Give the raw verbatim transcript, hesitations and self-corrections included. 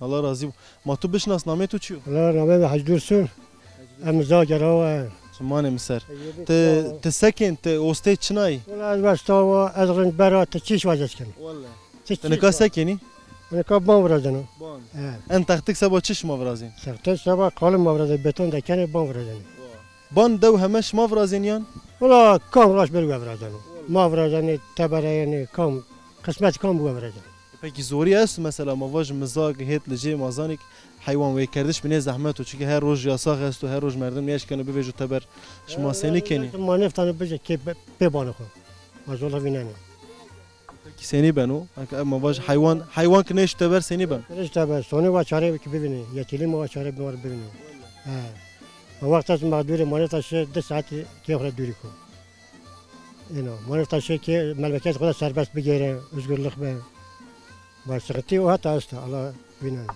Allah razî bo. Ma tu bişnas, namê tu çi yo? Wela namê mi Hecî Dursun. Em Zagera wa. Çimanê mi ser. Ti, ti sekên, ti ostê çinayî? Wela ez westa wa, ez rind bera, ti çiş wazez keno. Wele. Ti nika sekenî? Nika ban virazeno. Ban. He. En textik seba çi şima virazên? Textik seba qalin ma virazê, beton de kenê, ban virazeno. Ban dew heme şima virazên yan? Wela kam raş bir we virazeno. Ma virazenê, tebereyenê, kam qismet kam we virazeno. Pekî zorî esto mesela, ma vajin mizag hêt licê, ma zanîk heywan wêkerdiş binê zehmet o. Çunke her roj yasax esto, her roj merdim nêeşkeno bivêjo teber. Şima senî kenî? Ma nêftano bijê kê pê banê xo. Ma zola vînenê. Pekî senî beno? Eke ma vaj heywan, heywan ki nêşto teber senî beno? Nêşto teber, sonê wa çare ki bivînê, yetilî ma wa çare bivînê. He. Ma wext ez mexdûrê, ma nêfta şê di saetî kê xo ra dûrî ko. Êno, ma nêfta şê kê melmeketê xo ra serbest bigêre, özgürlük be. Ma sıkıntı o hata esto, Allah vînenê.